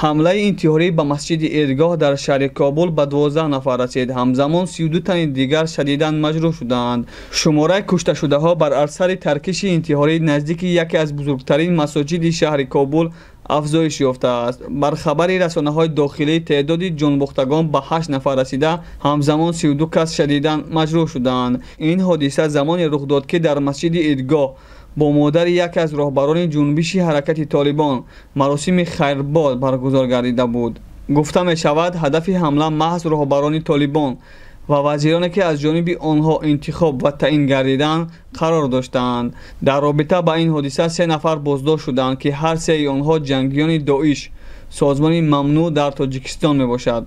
Ҳамлаи интиҳорӣ ба масҷиди Идгоҳ дар шаҳри Кобул ба 12 нафар расид. Ҳамзамон 32 тани дигар шадидан маҷрӯҳ шуданд. Шумораи кушташудаҳо бар асари таркиши интиҳорӣ наздики яке аз бузургтарин масоҷиди шаҳри Кобул афзоиш ёфтааст. Бар хабари расонаҳои дохилӣ, теъдоди ҷонбохтагон ба 8 нафар расида, ҳамзамон 32 кас шадидан маҷрӯҳ шуданд. Ин ҳодиса замоне рух дод, ки дар масҷиди Идгоҳ бо модари яке аз роҳбарони ҷунбиши ҳаракати Толибон маросими хайрбод баргузор гардида буд. Гуфта мешавад, ҳадафи ҳамла маҳз роҳбарони Толибон ва вазироне, ки аз ҷониби онҳо интихоб ва таъин гардиданд, қарор доштанд. Дар робита ба ин ҳодиса се нафар боздошт шуданд, ки ҳар сеи онҳо ҷангиёни Доиш, созмони мамнӯъ дар Тоҷикистон мебошад.